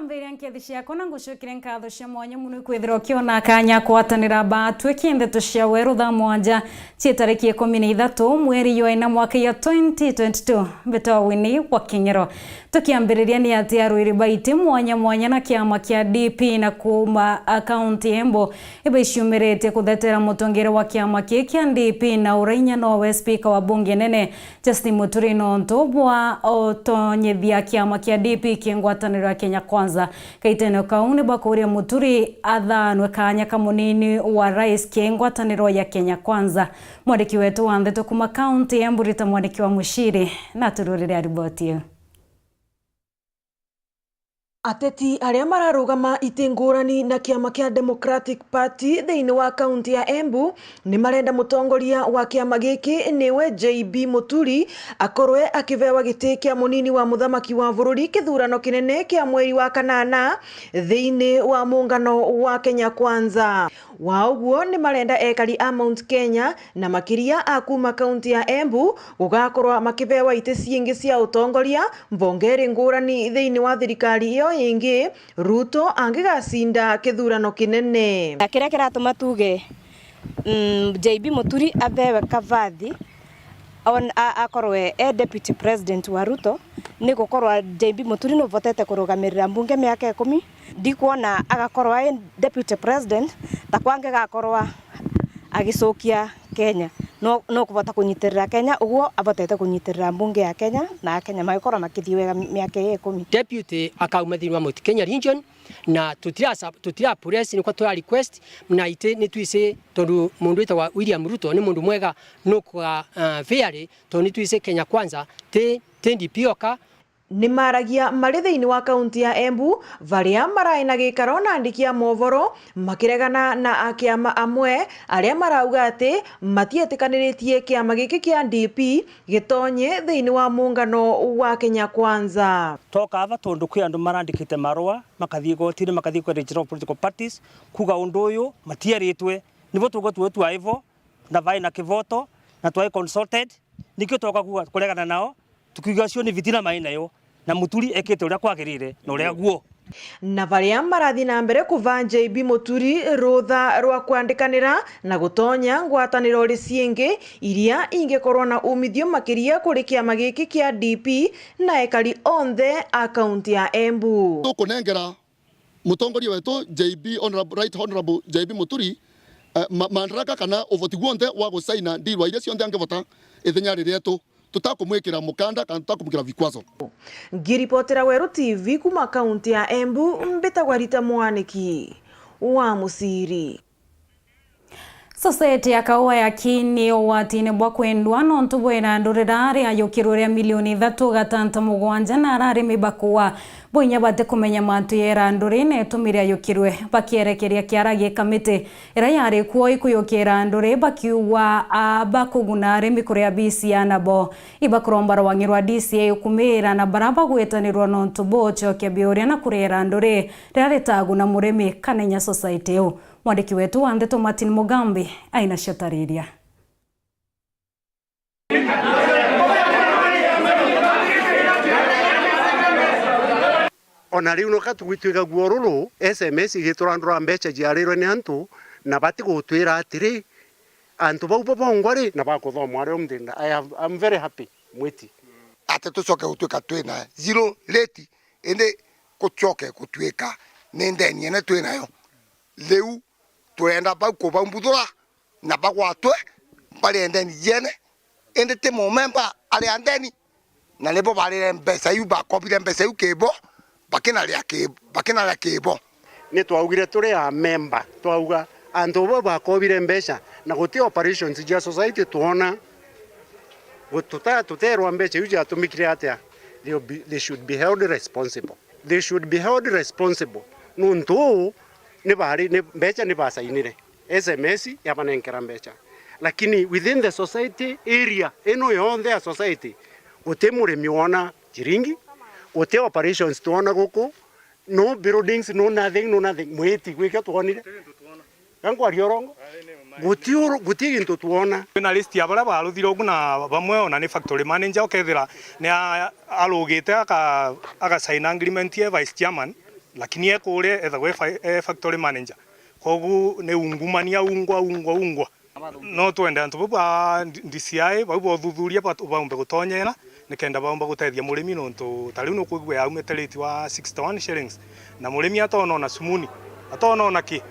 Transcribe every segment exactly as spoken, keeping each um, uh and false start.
Mbiria nkethi ciakwa na ngucukire nkatho cia mwanya mono ikwithirwa ukiona kanya kwatanira batwi kindeto cia weru thaa mwanja cia tariki ikumi na ithatu mweri jwa ina mwaka ya twenty twenty-two. Mbitwa Winnie wa Kinyero. Tukiambiriria ni ati arwiri baiti mwanya mwanya na kiama kia D P na kuuma kaunti Embu ibaiciumiritie kuthetera mutongere wa kiama kii kia D P na uria inya nowe spika wa bunge nene Justin Muturi nontu bwa utonyithia kiama kia D P ki ngwataniro ya Kenya Kwanza. Kaitene kau ni bakuria Muturi athanwe kanya ka munini wa rais ki ngwataniro ya Kenya Kwanza. Mwandiki wetu wa ndeto kuma kaunti ya Embu Rita Mwaniki wa Muciri na atururire riboti iu. Ateti aria mararugama iti ngurani na kiama kia Democratic Party thiini wa kaunti ya Embu ni marenda mutongoria wa kiama giki niwe J B Muturi akorwe akibewa giti kia munini wa muthamaki wa bururi kithurano kinene kia mweri wa kanana thiini wa muungano wa Kenya Kwanza. Wa uguo, ni marenda ekari a Mount Kenya na makiria a kuuma kaunti ya Embu gugakorwa makibewa iti ciingi cia utongoria mbongeri ngurani thiini wa thirikari iyo ingi, Ruto angigacinda kithurano kinene. Na kiria kiratuma tuge, mm, J B Muturi abewe kavathi on-, a-, akorwe e deputy president wa Ruto, ni gukorwa J B Muturi nuvotete kurugamirira mbunge miaka ikumi. Ndikwona agakorwa e deputy president ta kwangi gakorwa agicokia Kenya. No, no kuvota kunyitirira Kenya, uguo avotete kunyitirira mbunge ya Kenya, na Akenya magikorwa makithii wega miaka ii ikumi. Deputy akauma thiini wa Mount Kenya region, na tutira sa-, tutira press, nikwa tura request, na iti ni twisi, tondu mundu witagwa William Ruto ni mundu mwega, nukuga, uh, fairly, tondu ni twisi Kenya Kwanza ti, ti D P oka, Ni maragia mari thiini wa kaunti ya Embu, varia marai na gikaro na andiki a movoro, makiregana na akiama amwe aria marauga ati matietikaniritie kiama giki kia D P gitonye thiini wa muungano wa Kenya Kwanza. Twoka ava tondu kwi andu marandikite marua, makathii igotini, makathii kwi register of political parties, kuga undu uyu matieritwe. Nibo tuuga tuwe twa ivo, na vai na kivoto, na twai consulted, nikio twoka kuga kuregana nao, tukiuga cio ni vitina mai nayo, na Muturi ekite uria kwagirire na uria guo. Na baria marathi na mbere kuva J B Muturi rutha rwa kwandikanira na gutonya ngwataniro ri ciingi iria ingikorwo na umithio makiria kuri kiama giki kia D P na ekari onthe a kaunti ya Embu. Tukunengera mutongoria wetu J B Honorable, Right Honorable J B Muturi, eh, ma-, madaraka kana uvoti gwonthe wa gusaina ndirwa iria cionthe angivota ithenya riri rietu, tutakumwikira mukanda kana tutakumwikira vikwazo. Ngiripotera Weru T V kuma kaunti ya Embu, mbitagwa Rita Mwaniki wa Muciri. Society ya Kaua ya Ki ni ugwatine bwa kwendwa nontu bwa irandu rira riayukirwe ria milioni ithatu gatanta mugwanja na ararimi ba Kaua bo inya batikumenya mantu ya irandu ri na itumi riayukirwe. Bakierekeria kiara gia kamiti iria yari kuo ikuyukia irandu ri, bakiugwa a bakuguna arimi kuria B C A nabo. Ibakuromba rwangi rwa D C A ukumira na bara bagwitanirwa nontu bwa ucokia biuria na kuria irandu ri riria ritaguna murimi kana inya society iu. Mwandiki wetu wa ndeto Martin Mugambi aina ciatariria. Ona riu noka tugwitwika guo ruru, S M S igiturandura mbeca ciarirwe ni antu na batigutwira atiri, antu bau bo bongwa ri na bakuthomwa ari umthinda. I have, I'm very happy mwiti. Ati tucoke gutwika twina zero rate, indi kucoke gutwika ni ndeni ene twinayo. Riu turenda bau kubambuthura na bagwatwe baria ndeni yene, indi ti mumemba aria ndeni, na nibo barire mbeca iu, bakobire mbeca iu kibo, bakinaria ki-, bakinaria kibo. Ni twaugire turi a memba, twauga antu bo bakobire mbeca na guti operations cia society twona, gu-, tuta-, tuterwa mbeca iu ciatumikire atia, they will be, they should be held responsible. They should be held responsible. Nuntu uu ni bari, ni mbeca ni basainire, S M S yabanenkera mbeca. Lakini within the society area ino yonthe ya society, guti murimi wona chiringi, guti operations twona guku, no buildings, no nothing, no nothing. Mwiti, gwikio twonire? Ga nkwaria urongo? Guti uru-, guti gintu twona. Kwina list ya baria baruthire ugu na bamwe ona ni factory manager, ukethira ni a-, arugite aka-, agasign agreement ye vice chairman, Lakini e kuria ethagwa e fa-, e factory manager. Kogu ni ungumania, ungwa, ungwa, ungwa. No twende antu bau ba D-, D C I, bau ba uthuthuria ba-, baumbe gutonyera, nikenda baumba gutethia murimi, nontu ta riu nukwigua yaumite rate wa sixty-one shillings, na murimi atonona sumuni, atonona ki.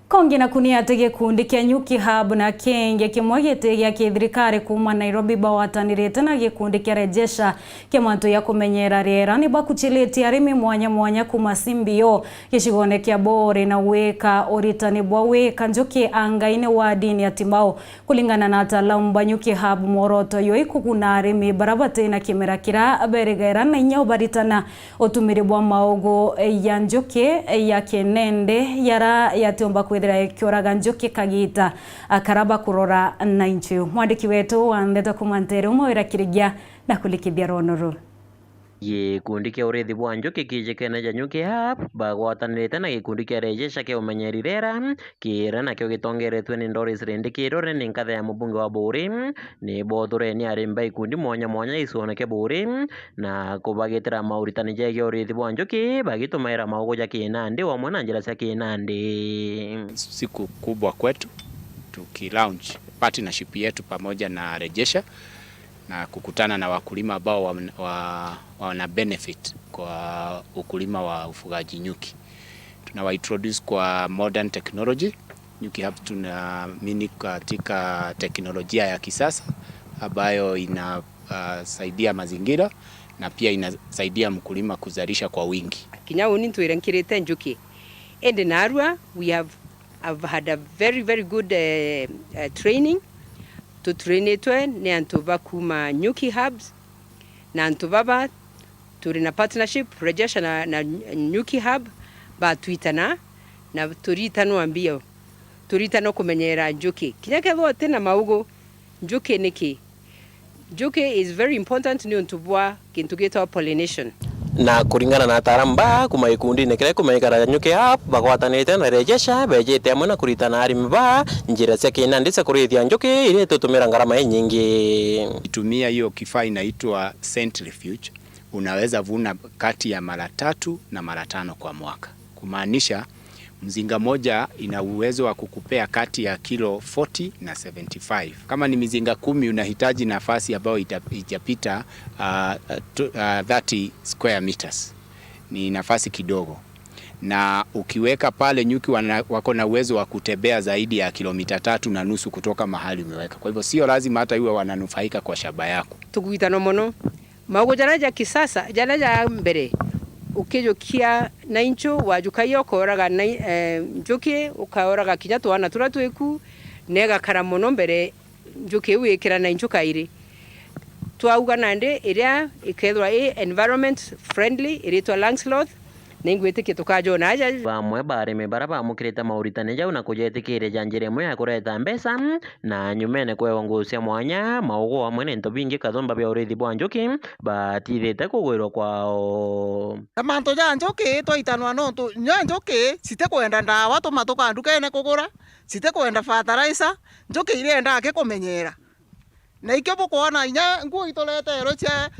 Kongi naku ni ati gikundi kia Nyuki Hub na kingi kimwe giti gia kithirikari kuuma Nairobi bagwatanirite na gikundi kia Rejesha kia mantu ya kumenyera riera ni bakuchiritie arimi mwanya mwanya kuuma C B O gicigone kia Bore na gwika uritani bwa gwika njuki angaine wadini ya Timau. Kulingana na ataalamu ba Nyuki Hub, mworoto jwa ikuguna arimi bara bati na kimera kira berigaira na inya ubaritana utumiri bwa maugu ya njuki ya kinende yara yatiumba kwithira ikiuraga njuki kagita akara bakurora na inchu. Mwandiki wetu wa ndeto kuuma Ntere umwe wirakirigia na kulikithia rwono ruu. Gikundi kia urithi bwa njuki kijikene ja Nyuki Hub bagwatanirite na gikundi kia Rejesha kia umenyeri riera, kiria nakio gitongeretwe ni Doris Rindikirore ni nkatha ya mubunge wa Buri, ni bothureni arimi ba ikundi mwanya mwanya icigone kia Buri na kubagitira mauritani jegie urithi bwa njuki bagitumaira maugu ja kinandi o amwe na njira cia kinandi. Siku kubwa kwetu tukilaunch partnership yetu pamoja na Rejesha na kukutana na wakulima ambao wa, wa, wana benefit kwa ukulima wa ufugaji nyuki. Tunawa introduce kwa modern technology. Nyuki Hub tunaamini katika teknolojia ya kisasa ambayo inasaidia mazingira na pia inasaidia mkulima kuzalisha kwa wingi. Kinya uni ntwire nkirite njuki. Indi narua we have, have had a very, very good, eh, eh, training. Tutrainitwe ni antu ba kuuma Nyuki Hubs, na antu baba turi na partnership, Rejesha na, na Nyuki Hub, batwitana na turitanwa mbio, turitanwa kumenyera njuki. Kinya kethwa uti na maugu, njuki niki? Njuki is very important niuntu bwa kintu gitwa pollination. Na kuringana na ataaramu ba kuuma gikundine kiria kumenyekana ja Nyuki Hub, bagwatanite na Rejesha, bejite amwe na kuritana arimi ba njira cia kinandi cia kurithia njuki iria itutumira ngarama inyingi. Itumia hiyo kifaa inaitwa centrifuge, unaweza vuna kati ya mara tatu na mara tano kwa mwaka, kumaanisha mzinga moja ina uwezo wa kukupea kati ya kilo forty na seventy-five. Kama ni mizinga kumi, unahitaji nafasi ambayo ita-, ijapita, ah, tu-, ah, thirty square meters. Ni nafasi kidogo. Na ukiweka pale, nyuki wana-, wako na uwezo wa kutembea zaidi ya kilomita tatu na nusu kutoka mahali umeweka. Kwa hivyo, sio lazima hata iwe wananufaika kwa shamba yako. Tugwitano mono. Maugu jaria ja kisasa, jaria ja mbere, ukijukia na inchu, wajukagia ukoraga na, eh, njuki, ukaoraga kinya twana turia twiku, na igakara mono mbere njuki iu ikira na inchu kairi. Twauga nandi iria ikethirwa i environment friendly, iritwa Langsloth, na ingwitikia tukajona aja. Bamwe ba arimi bara bamukirite mauritani jau na kujetikiria ja njira imwe ya kureta mbeca, na nyumene kwewa nguu cia mwanya, maugu amwe na into bingi kathumba bia urithi bwa njuki, batithite kugwirwa kwao. Na mantu ja njuki twaitanwa nontu nya njuki citikwenda ndawa tuma tuka ndukene kugura, citikwenda fertilizer, njuki irienda aki kumenyera. Na ikio bukwona inya nguu itureterwe cia,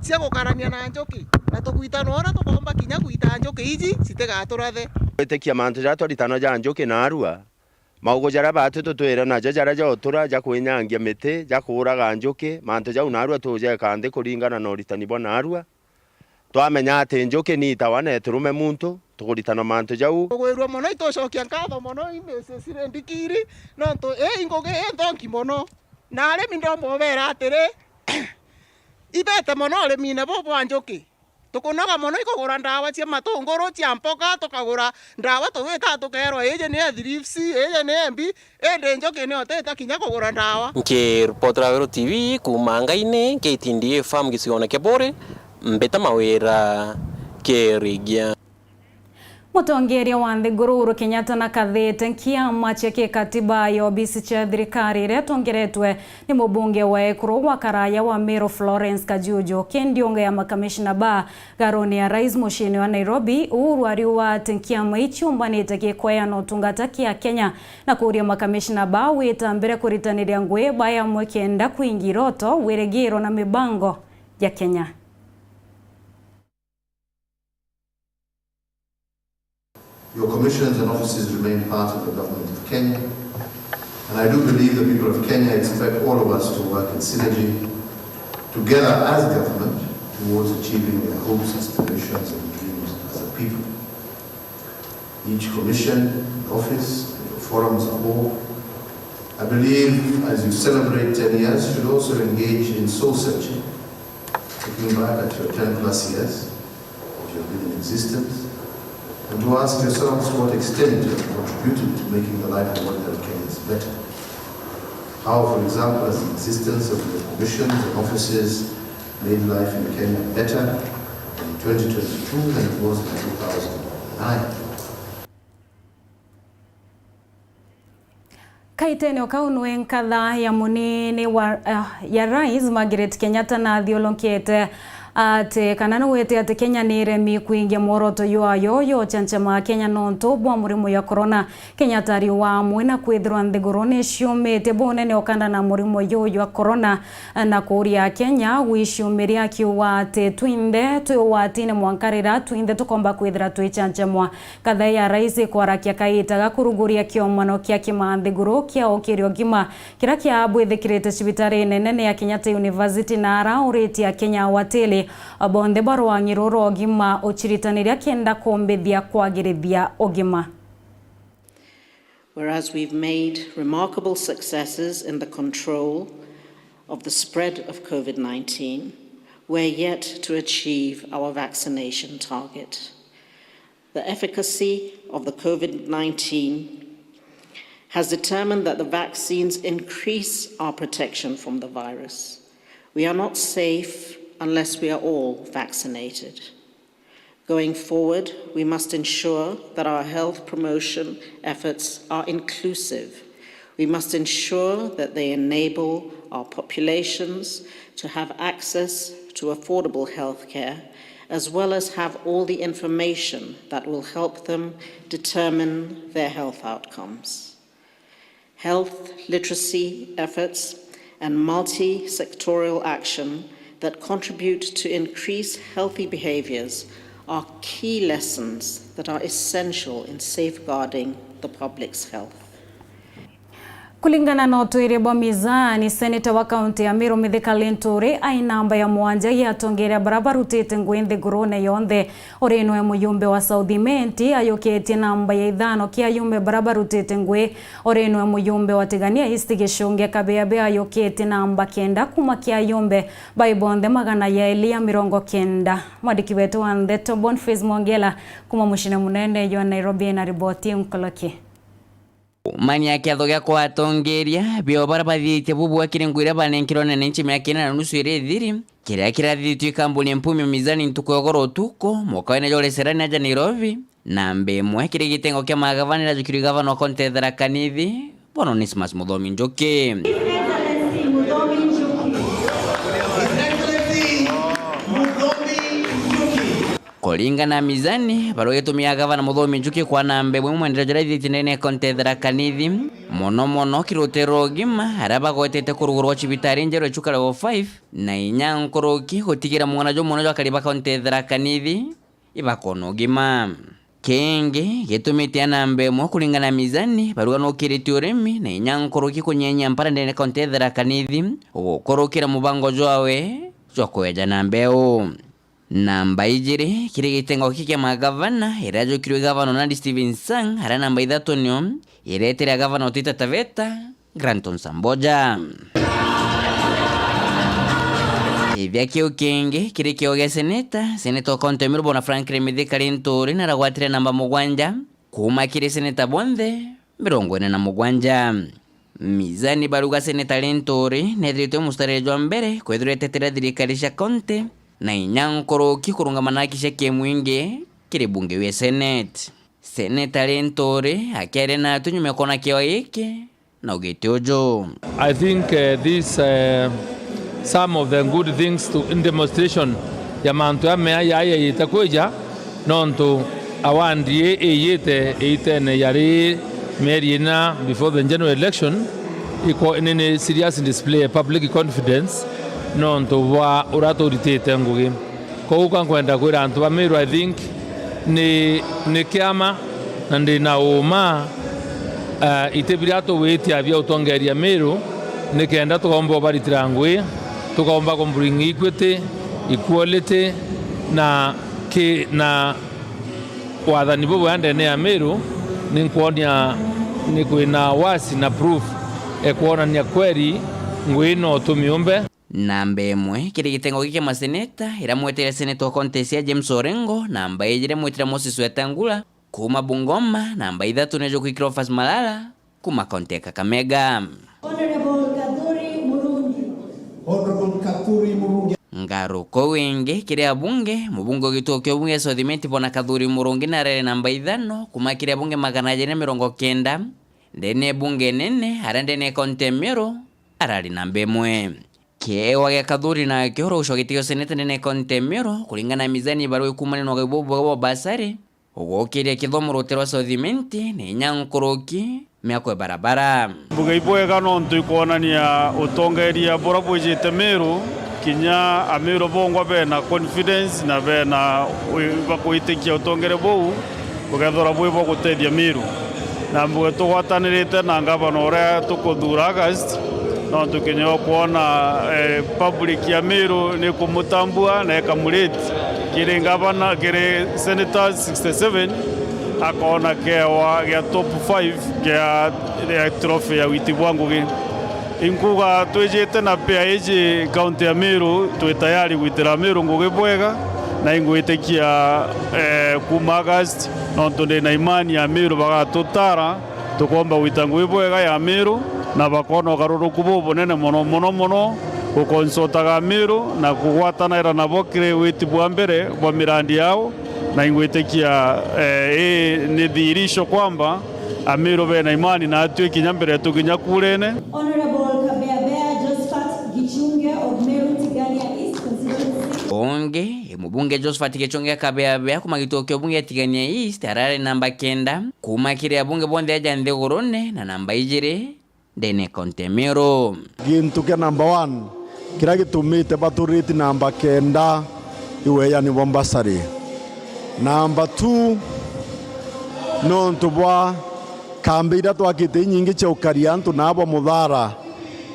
cia gukarania na njuki, na tugwitanwa uria tukomba kinya gwita njuki iji citigaturathe. Gwitikia mantu jaria twaritanwa ja njuki naarua, maugu jaria baatu tutwire najo jaria ja utura, ja kwinyangia miti, ja kuuraga njuki, mantu jau naarua tujeka nthi kuringana na uritani bwa naarua. Twamenya ati njuki ni itawa na iturume muntu, tukuritana mantu jau. Tugwirua mono, itucokia nkatho mono i Missus Rindikiri, nontu ii ngugi inthongi mono. Na arimi ndomba ubera atiri, ibete mono urimine buu bwa njuki. Tukunoga mono ikugura ndawa cia matunguru, cia mpoka, tukagura ndawa tugwita tukeerwa, iji ni Athrips, iji ni Embi, indi njuki nio tita kinya kugura ndawa. Nkiripotera Weru T V kuuma Ngaine, K T D A farm gicigoone kia Buri, mbita Mawira Kirigia. Mutongeria wa nthiguru Uhuru Kenyatta nakathite nkiama cia kikatiba ya obisi cia thirikari iria itongeretwe ni mubunge wa ekuru gwa Karaya wa Meru Florence Kajuju. Ki ndiunga ya makamishna ba Garoni ya Rais muciini wa Nairobi, Uhuru ariuga ati nkiama ii ciumbanite gikweana utungata kia Kenya na kuuria makamishna baa gwita mbere kuritaniria ngugi bai amwe kenda kwingi iroto, wirigiro na mibango ya Kenya. Your commissions and offices remain part of the government of Kenya, and I do believe the people of Kenya expect all of us to work in synergy together as government towards achieving their hopes, aspirations, and dreams as a people. Each commission, office, and your forum as a whole, I believe, as you celebrate ten years, should also engage in soul searching, looking back at your ten plus years that you have been in existence, and to ask yourselves to what extent you have contributed to making the life of ordinary Kenyans better. How, for example, has the existence of your commissions and offices made life in Kenya better in twenty twenty-two than it was in two thousand nine? Kaitene o kau nwe nkatha ya munini wa, ah, ya Rais Margaret Kenyatta nathiurunkite ati kana nugwite ati Kenya ni iremi kwingia mworoto jwayo jwa uchancama Akenya nontu bwa murimo ya corona. Kenyatta ariuga amwe na kwithirwa nthiguru ni ciumite bunene ukanda na murimo juu jwa corona na kuuria Akenya gwiciumiria akiuga ati twinthe twi ugwatine mwanka riria twinthe tukomba kwithira twichanchamwa. Katha ya Rais ikwarakia kaita ga kuruguria kiomano kia kimanthiguru kia ukiri ugima kiria kiabwithikirite cibitarine nene ya Kenyatta University na arauritie Akenya awatili bonthe ba rwang'i ruu rwa ugima uciritaniria kenda kumbithia kwagirithia ugima. Whereas we've made remarkable successes in the control of the spread of COVID nineteen, we're yet to achieve our vaccination target. The efficacy of the COVID nineteen has determined that the vaccines increase our protection from the virus. We are not safe unless we are all vaccinated. Going forward, we must ensure that our health promotion efforts are inclusive. We must ensure that they enable our populations to have access to affordable healthcare, as well as have all the information that will help them determine their health outcomes. Health literacy efforts and multi-sectorial action that contribute to increase healthy behaviours are key lessons that are essential in safeguarding the public's health. Kulingana na utwiri bwa Mizani, seneta wa kaunti ya Meru Mithika Linturi ai namba ya mwanja ya atongeria bara barutite ngui nthigurune yonthe. Uri nwe mujumbe wa South Imenti ayukitie namba ya ithano kia ayumbe bara barutite ngui. Uri nwe mujumbe wa Tigania East Gicungi Kabeabe ayukitie namba kenda kuma kia ayumbe bai bonthe magana yaili ya mirongo kenda. Mwandiki wetu wa ndeto Boniface Mwongela kuma mucine munene jwa Nairobi ena riboti nkoloki. Mani ya kiatho gia kwa atongeria bio bara bathiitie bubua kiri ngui iria banenkirwe na ninchi miaka ina na nusu iria ithiri, kiria kirathithitue kambuni ya Mpumi Mizani ntuku ya ugoro utuku, mwaka wene jwa Leserani aja Nairobi, namba imwe kiri gitengo kia magavana irajukirwe gavana wa kaunti ya Tharaka Nithi, Bwana Onesmus Muthomi Njuki. His Excellency Muthomi Njuki. His Excellency Muthomi Njuki. Kuringana na Mizani, barua gitumi ya gavana Muthomi Njuki kwa namba imwe mwenderio jaria ithithite ndene ya kaunti ya Tharaka Nithi, mono mono kiri rutero rwa ugima, aria bagwetete kurugurwa cibitari njeru ya Chuka Level five, na inya nkuruki gutigira mwana jumwe na jwa kari ba kaunti ya Tharaka Nithi ibakona ugima. Kingi gitumite ya namba imwe kuringana na Mizani, barua nukiritie urimi, na inya nkuruki kunyenyia mpara ndene ya kaunti ya Tharaka Nithi, gukurukira mubango jwawe jwa kweja na mbeu. Namba ijiri kiri gitengo giki kia magavana, iria ajukirwe gavana Nandi Stephen Sang, aria namba ithatu nio iretire gavana Taita Taveta, Granton Samboja. Ithia kiu kingi kiri kio gia seneta, seneta wa kaunti ya Meru Bwana Franklin Mithika Linturi naragwatire namba mugwanja kuma kiri seneta bonthe mirongo ina na mugwanja. Mizani baruga seneta Linturi nethiritwe mustari jwa mbere kwithirwa etetera thirikari cia kaunti na inya nkuruki kurungama na haki cia kimwingi kiri bunge wi Senate. Seneta Linturi akiaria natu nyuma ya kwona kio giki, na ugite uju. I think, uh, this, uh, some of the good things to, in demonstration ya mantu ya mea ya yayite kwija, nontu awandi ii iyite iitene yari mieri ina before the general election, iko, ni, ni serious display ya public confidence nontu bwa uria turitite ngugi. Koguo ka nkwenda kwira antu ba Meru, I think ni, ni kiama Na ndi na uuma, eh, iti biria tugwitia bia utongeria Miru, nikenda tukomba ubaritira ngui, tukomba ku bring equity, equality, na ki-, na wathani bubwega ndene ya Miru, ni nkwonia ni kwina wasi na proof ekwonania kweri ngui no tumiumbe. Namba imwe kiri gitengo giki kia maseneta iramwetire seneta wa county ya Siaya James Orengo, namba ijiri mwitire Moses Wetangula, kuuma Bungoma, namba ithatu ni Njuki Cleophas Malala, kuuma kaunti ya Kakamega. Honorable Kathuri Murungi. Honorable Kathuri Murungi. Ngaruka uu ingi kiri abunge, mubunge wa gituo kia ubunge South Imenti Bwana Kathuri Murungi narere namba ithano, kuuma kiri abunge magana jeri na mirongo kenda, ndene ya bunge nene, aria ndene ya kaunti ya Meru, arari namba imwe. Kiewa gia Kathuri nakio rucwa giti gia useneta ndene ya kaunti ya Meru, kuringana na mizani ya barua ikuumania na ugai bubwega bwa basari, ugukiria kithomo rutere rwa South Imenti ni inya nkuruki miako ya barabara. Mbuga ibwega nontu ikwonania utongeria buria bwijite Meru, kinya Ameru bongwa bena confidence na bena wi-, bakwitikia utongeria buu bukethirwa bwi bwa gutethia Meru. Na mbuga tugwatanirite na ngavana uria tukuthuura August, nontu kinya ukwona, eh, public ya Meru ni kumutambua na ikamurate kiri ngavana, kiri senators sixty-seven, akoona kewa gia top five gia, gia trophy ya witi bwa ngugi. Inkuga twijite na pia iji kaunti ya Meru, twi tayari gwitira Meru ngugi bwega, na ingwitikia, eh, kuuma August, nontu ndi na imani ya Meru bagatutara, tukomba gwita ngugi bwega ya Meru, na bakoona ugaruruku bubunene mono, mono, mono, gukonsotaga Meru na kugwatanaira nabo kiri witi bwa mbere bwa mirandi yao, na ingwitikia, eh, ii ni thihirisho kwamba Ameru bena imani natwi kinya mbere tukinya kurene. Honorable Kabeabea Josephat Gichunge of Meru Tigania East Constituency. Ungi, mubunge Josephat Gichunge Kabeabea kuuma gituo kia ubunge ya Tigania East arari namba kenda, kuuma kiri abunge bonthe aja nthigurune na namba ijiri ndene ya kaunti ya Meru. Gintu kia number one kiria gitumite baturiti namba kenda i weeyani bwa mbasari. Number two, nontu bwa kambi iria twakite inyingi cia ukaria antu na abwa muthara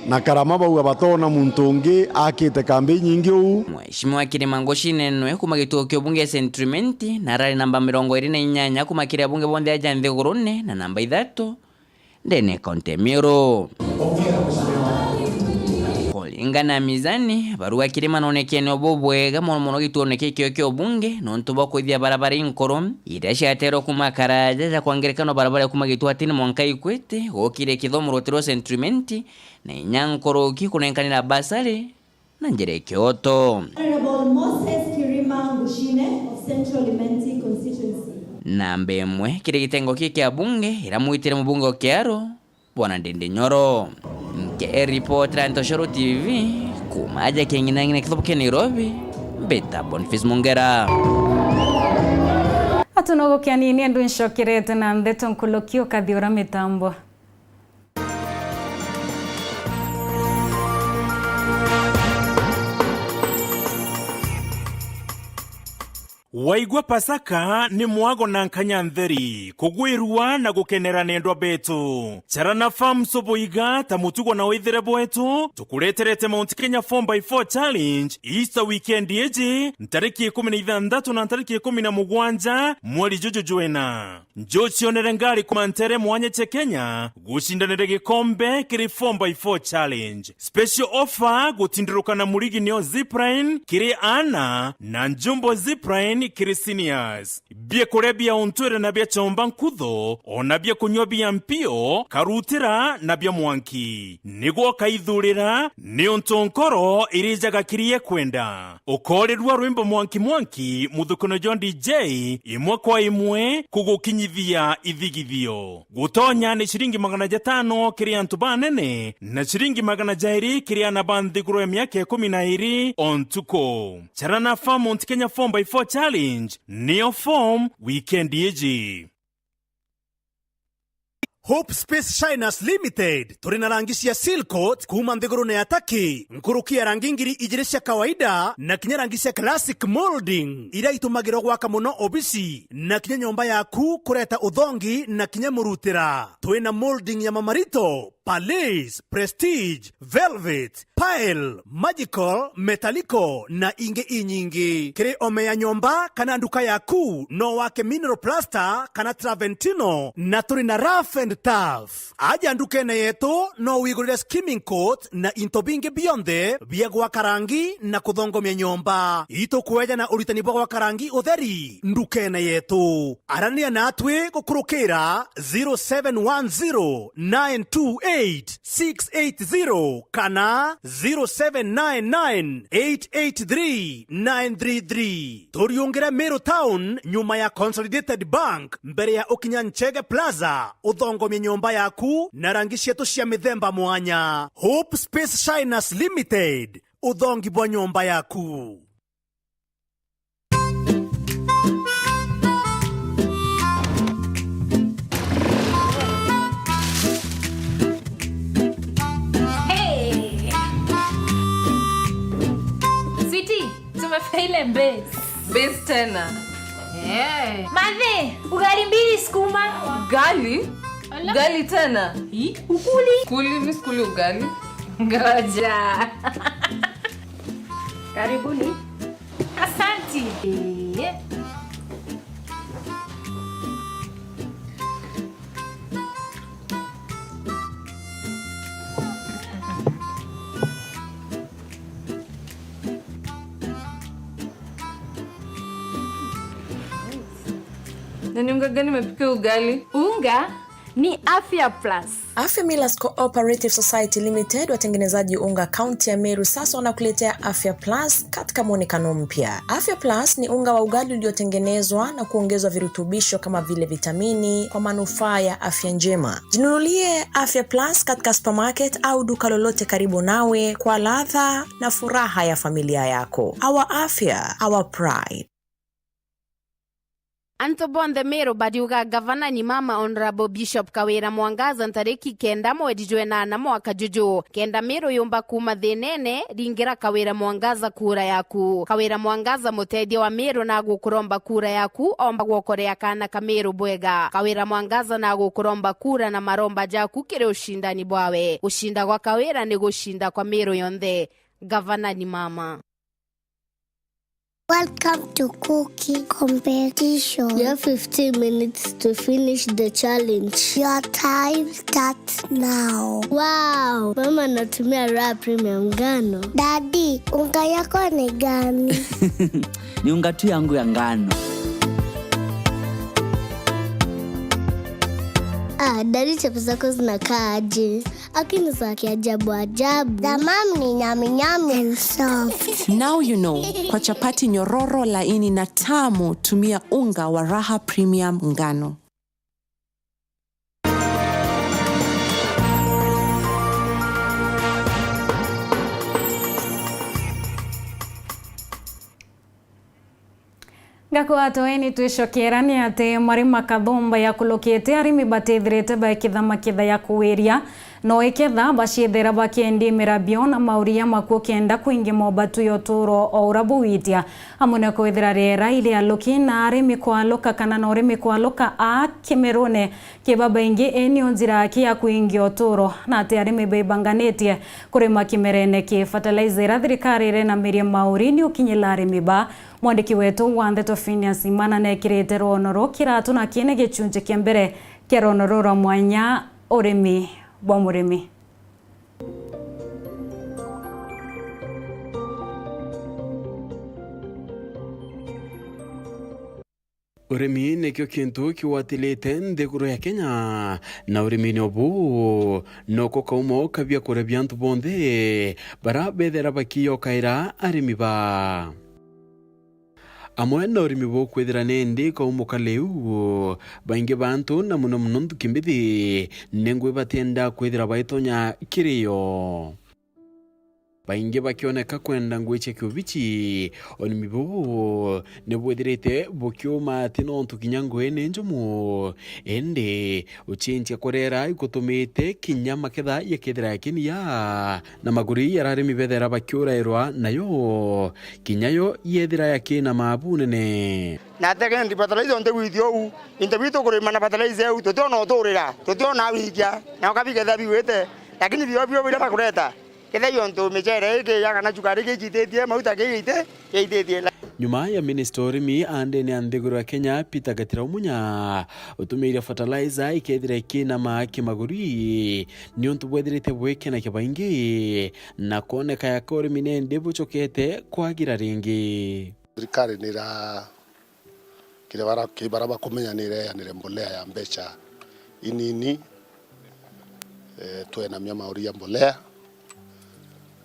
na karama bauga batoona muntu ungi akite kambi inyingi uu. Mheshimiwa Kirima Ngucine nwe kuuma gituo kia ubunge ya Central Imenti na arari namba mirongo iri na inyanya kuuma kiri abunge bonthe aja nthigurune na namba ithatu ndene ya kaunti ya Meru. Kuringana na mizani, barua Kirima nonekene o bubwega mono mono gituone kikio kia ubunge nontu bwa kwithia barabara inkuru iria ciaterwe kuuma karaja ja kwa ngerekano barabara ya kuuma Gitwatini mwanka Ikwete, gukire kithomo rutere rwa Central Imenti na inya nkuruki kunenkanira basari na njira ya kioto. Honorable Moses Kirima Ngucine of Central Imenti Constituency. Namba imwe kiri gitengo kii kia bunge iramwitire mubunge o Kiaro, Bwana Ndindi Nyoro. Nkiripotera Ntoshoro T V, kuuma aja king'inang'ina kithobo kia Nairobi, mbita Boniface Mungera. Atunogokia nini andu ncokerete na ndeto nkuluki ukathiura mitambo. Waigua Pasaka ni mwago na nkanya ntheri, kugwirua na gukenera nendwa betu. Charana Farms buiga ta mutugo na withire bwetu, tukureterete Mount Kenya four by four Challenge Easter weekend iji, ntariki ikumi na ithanthatu na ntariki ikumi na mugwanja mweri juju jwina. Njucionere ngari kuuma ntere mwanya cia Kenya gucindanire gikombe kiri four by four Challenge. Special offer gutindiruka na murigi nio zipline kiri aana na njumbo zipline kiri seniors. Biakuria bia untwire na bia chomba nkutho, ona bia kunyua bia mpio, karutira na bia mwanki. Nigwo ukaithurira, niuntu nkoro irijaga kiria ikwenda. Ukoorirua rwimbo mwanki mwanki, muthukano jwa D J, imwe kwa imwe, kugukinyithia ithigithio. Gutonya ni ciringi magana jatano kiri antu banene, na ciringi magana jairi kiri aana ba nthiguru ya miaka ikumi na iiri o ntuku. Charana Farm Mount Kenya four by four Challenge, niyo form weekend iji. Hope Space Shiners Limited, turi na rangi cia seal coat kuuma nthigurune ya Turkey, nkuruki ya rangi ngiri ijiri cia kawaida na kinya rangi cia classic molding, iria itumagirwa gwaka mono obisi na kinya nyomba yaku kureta uthongi na kinya murutira. Twi na molding ya mamarito, Palais, Prestige, Velvet, Pile, Magical, Metallico na ingi inyingi. Kiri ome ya nyomba kana nduka yaku, no wake mineral plaster kana Traventino, na turi na rough and tough. Aja ndukene yetu, no wigurire skimming coat na into bingi bionthe bia gwaka rangi na kuthongomia nyomba. Itukweja na uritani bwa gwaka rangi utheri ndukene yetu. Arania natwi gukurukira zero seven one zero nine two eight six eight zero kana zero seven nine nine eight eight three nine three three. Turiungire Meru Town, nyuma ya Consolidated Bank, mbere ya ukinya Nchege Plaza, uthongomie nyomba yaku na rangi cietu cia mithemba mwanya. Hope Space Shiners Limited, uthongi bwa nyomba yaku. Hey! Sweetie, tumefika ile base. Base tena. Eh. Mathe, ugali mbili sukuma. Ugali? Ala. Ugali tena? Hi? Ukuli? Kuli, mi sikuli ugali. Ngoja. Karibuni. Asanti. Eh. Na ni unga gani umepika ugali? Unga ni Afya Plus. Afya Millers Cooperative Society Limited, watengenezaji unga kaunti ya Meru, sasa wanakuletea Afya Plus katika mwonekano mpya. Afya Plus ni unga wa ugali uliotengenezwa na kuongezwa virutubisho kama vile vitamini kwa manufaa ya afya njema. Jinunulie Afya Plus katika supermarket au duka lolote karibu nawe kwa ladha na furaha ya familia yako. Our afya, our pride. Antu bonthe Meru bariuga gavana ni mama Honourable Bishop Kawira Mwangaza ntariki kenda mweri jwa enana mwaka juju. Kenda Meru yumba kuuma thinene, ringira Kawira Mwangaza kura yaku. Kawira Mwangaza mutethia wa Meru na agukuromba kura yaku, omba gwokorea kaana ka Meru bwega. Kawira Mwangaza na agukuromba kura na maromba jaku kiri ucindani bwawe. Gucinda gwa Kawira ni gucinda kwa Meru yonthe. Gavana ni mama. Welcome to cooking competition. You have fifteen minutes to finish the challenge. Your time starts now. Wow, mama anatumia Raha Premium ngano. Daddy, unga yako ni gani? Ni unga tu yangu ya ngano. Ah, daddy, chapo zako zinakaa aje? Lakini za kiajabu ajabu. Za mam ni nyami nyami and soft. Now you know, kwa chapati nyororo, laini na tamu, tumia unga wa Raha Premium ngano. Ngakwa atwe ni twicokera ni ati marima kathumba yakulukite, arimi batithirite baikitha makitha ya kuwiria, no iketha baciithira bakiendia mirabio na mauria makuo kenda kwingi mobatu ya uturo o ura buwitia, amwe na kwithira riera iri aluki na arimi kwaluka kana na urimi kwaluka aa kimerune. Ki babaingi, ii niyo njira aki ya kwingia uturo, na ati arimi baibanganitie kurima kimerene ki fertilizer ira thirikari irenamirie mauri ni ukinyila arimi ba. Mwandiki wetu wa ndeto Phineas Imana nekirite rwono ruu kiratu na kine gichunji kia mbere kia rwono ruu rwa mwanya, urimi bwa murimi. Urimi nikio kintu kigwatilite nthiguru ya Kenya, na urimini ubu noko kaumo ka biakuria bia antu bonthe bara bethera bakiyokaira arimi ba. Amwe na urimi buu kwithira ni ndi kaumo ka liu, baingi ba antu na muno muno nthuki mbithi ni ngui batienda kwithira baitonya kiri yo. Baingi bakioneka kwenda ngui cia kiubichi, urimi buu ni bwithirite bukiuma ati nontu kinya ngui ni njumu, indi ucenjia kurera igutumite kinya maketha yakethira yakiniya, na maguri ya arimi bethera bakiurairwa nayo, kinya yo yethira yakina mabu nene. Na tegendi fertilizer onte withi ou, into bitu kurima na fertilizer eu, tutiona uturira, tutiona wikia, na ukabiketha biwite, lakini bio bio biria bakureta, kethira ontu michere iki ya kana cukari iki icititie, mauta ki ite, yaititie. Nyuma ya minista urimi andene ya nthiguru ya Kenya, Peter Gatira Umunya, utumiire fertilizer ikethira ikinama kimaguri, niuntu bwethirite bwikena kibaingi, na kwoneka yaka urimi nende bucokete kwagira ringi. Thirikari ni ira-, kiri bara-, ki bara bakumenya ni ireanire mbolea ya mbeca inini, eh, twenamia mauri ya mbolea,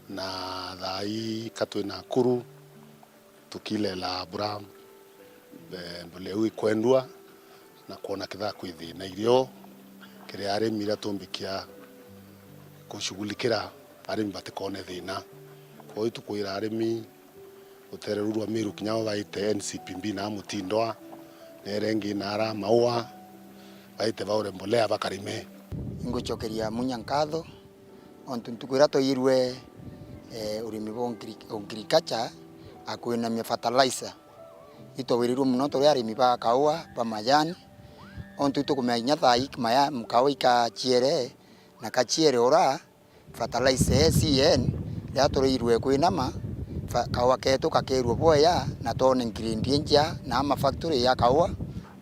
na thaa ii ka twi Nakuru, tukilela bura, eh, mbolea iu ikwendua na kwona kithaa kwi thina irio kiri arimi iria tumbikia kushughulikira arimi batikone thina. Kwou tukwira arimi rutere ruu rwa Meru kinya bo baite N C P B na Mutindwa, na iria ingi na ara Maua, baite baure mbolea bakarime. Ingucokeria Munya nkatho, ontu ntuku iria twairwe, eh, urimi bwa ngri-, agriculture, akwinamia fertilizer. Itwawirirwe mono turi arimi ba kaua, ba majani, ontu itukumenya kinya thaa ii maya, kaua ikaciere, na kaciere ura, fertilizer ya C N, riria tureirwe kwinama, fa-, kaua ketu kakerwe bwea, na twone grade injea na ama factory ya kaua.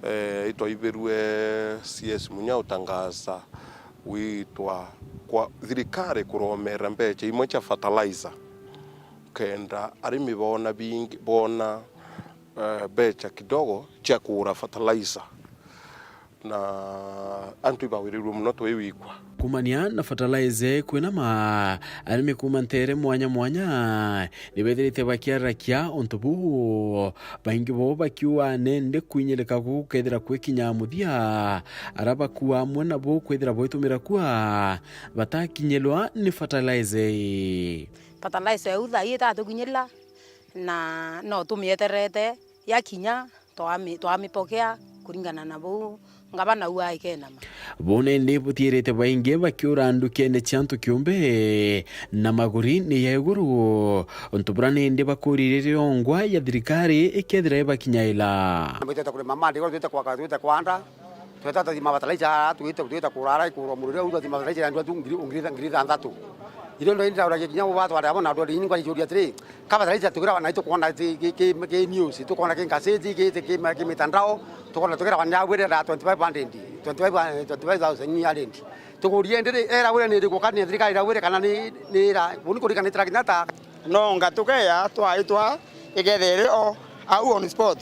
Eh, itwaibirwe C S Munya utangaza witwa kwa thirikari kuromera mbeca imwe cia fertilizer, kenda arimi boona bingi, boona, eh, mbeca kidogo cia kugura fertilizer. Na antu ibawirirwe mono twi wikwa. Kumania na fertilizer kwinama, arimi kuma ntere mwanya mwanya ni bethirite bakiarakia untu buu, baingi bo bakiuga nende kwinyirika gukethira kwikinya muthia, ara bakua amwe nabo kwithira boitumira kua batakinyirwa ni fertilizer ii. Fertilizer eu thaa ii itatukinyirira, na no tumieterete yakinya, twami-, twamipokea kuringana na buu ngavana au aikenama. Buu nindi butiirite baingi bakiura ndukene cia antu kiumbe na maguri ni ya iguru, untu bura nindi bakuririe riongwa ya thirikari ikethira ibakinyaira. Twita kurima mandi, twita kwaka, twita kwanda, twita tathima fertilizer, twita, twita kurara, ikurwa mururi, au tathima fertilizer ya antu ngiri, ngiri, ngiri ithanthatu. Irio ndo indi ndauragia kinya ubatware abo na ndwari ini ngwaricuria atiri, ka fertilizer tugira wana itukwona ki, ki, ki, ki news, tukwona ki ngaceji, ki, ki, ki mitandao, tukwona tugira wana ya wire na twenty-five hundred, twenty-five, twenty-five thousand ni ya rent. Tukurie ndiri, era wire ni iriku, kana ni thirikari ira wire, kana ni, ni ira, buni kurikana itira kinya ta. No ngatukeya twaitwa ikethere o au on spot.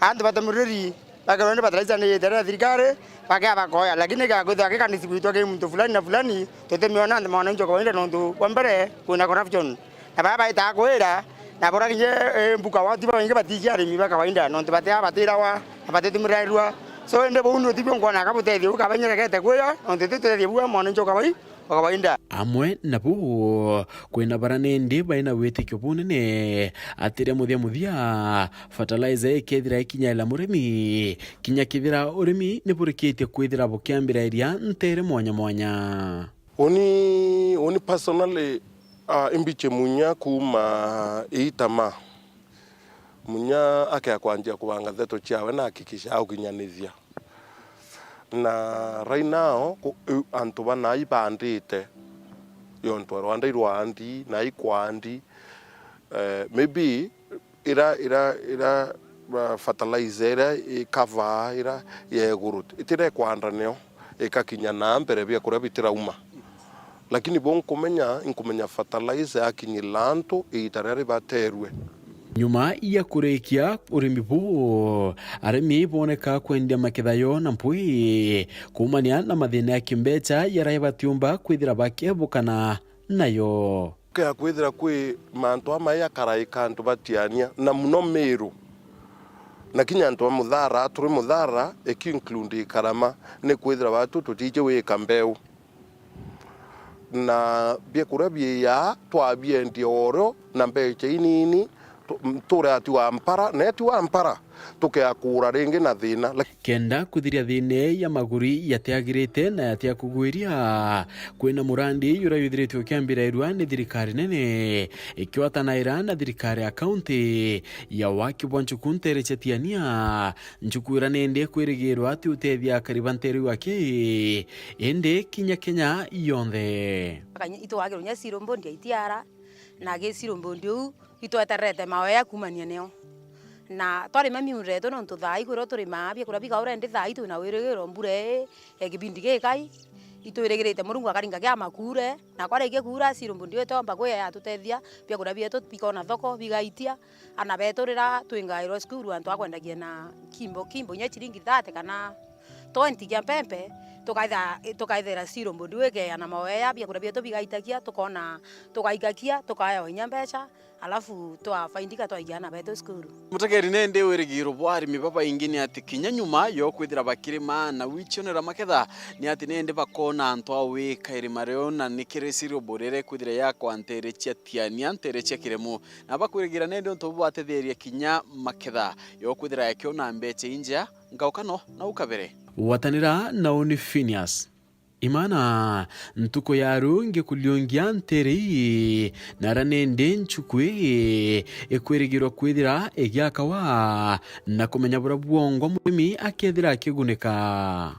Antu batumiriri bakerwa ni fertilizer ni yithere na thirikari, bakea bakoya, lakini gakwithirwa gikanisi gwitwa ki muntu fulani na fulani, tutimiona nthi mwananchi wa kawaida, nontu bwa mbere kwina corruption. Na baa baitaga kwira, na bora kinya, eh, mbuka watu babaingi batiji arimi ba kawaida, nontu batia batirawa, na batitumirirwa. So, indi buu ni utithio nkwona ka butethio bukabenyerekete kwia, nontu ti utethio bua mwananchi wa kawai-, wa kawaida. Amwe nabo kwina bara nindi baina witikio bunene, atiria muthia muthia, fertilizer ikethira ikinyaira murimi, kinya kethira urimi ni burikitie kwithira bukiambira iria ntere mwanya mwanya. Uni, uni personally, ah, imbiche Munya kuuma Itama. Munya akea kwanjia kubanga ndeto ciawe na hakikisha aukinyanithia. Na right now, ku-, u-, antu bana ibandite, yontu rwanda irwandi, na ikwandi, eh, maybe ira, ira, ira, uh, fertilizer ira ikavaa ira ya iguru, itira ikwanda nio ikakinya na mbere biakuria bitirauma. Lakini bo nkumenya, nkumenya fertilizer yakinyira antu iita riria ribaterue. Nyuma ya kurikia urimi buu, arimi boneka kwendia maketha yo na mpwi, kuumania na mathina ya kimbeca yaria batiumba kwithira bakebukana nayo. Kea kwithira kwi mantu amaya karaika antu batiania, na muno Miru. Na kinya antu ba Muthara, turi Muthara, iki include Karama, ni kwithira batu tutiji wika mbeu. Na biakuria biiya twabiendia orio na mbecha inini, tu-, m-, ture ati wa mpara, na eti wa mpara, tukeakura ringi na thina. Lak- Kenda kuthiria thina ya maguri yatiagirite na yatiakugwiria, kwina murandi juria juthiritwe ukiambirairua ni thirikari nene, ikiwatanaira na thirikari ya kaunti, ya waki bwa nchuku ntere cia Tiania, nchuku iria nindi ikwirigirwa ati utethia akari ba ntere iu aki, indi kinya Kenya yonthe. Itwagirwe nya siro mbondi ya itiara, na gi siro mbondi uu itwetererete maoya kumania neo. Na twarima miunda yetu, nontu thaa ii kwirwo turimaa biakuria biga urendi, thaa ii twina wirigiro mbura ii ya kibindi gikai, itwirigirite Murungu akaringa kia makuure, na kwarikia kuura, siro mbondi uu itiomba kwija yatutethia, biakuria bietu bikona thoko, bigaitia, ana betu rira twingairwa cukuru antu akwendagia na kimbo, kimbo inya ciringi thirty kana twenty kia mpempe, tukaitha-, tukaithira siro mbondi uu ikeeana maoya, biakuria bietu bigaitakia, tukona, tugaikakia, tukaewa inya mbecha, alafu twafaindika twaikia ana betu cukuru. Mutegeri, nindi wirigiro bwa arimi babaingi ni ati kinya nyuma yo kwithira bakirima na gwichionera maketha, ni ati nindi bakona antu a gwika irima riu, na ni kiri siro mbondi iria ikwithira yakwa ntere cia Tiania, ntere cia Kiremu, na bakwirigira nindi untu bubatetheria kinya maketha yo kwithira yakiona mbecha injea. Ngaukano na ukabere. Gwatanira na uni Phineas Imana, ntuku ya ru ngikuliungia ntere ii, na ara nindi nchuku ii ikwirigirwa kwithira igiakawa, na kumenya buria bwongwa murimi akethira akigunika.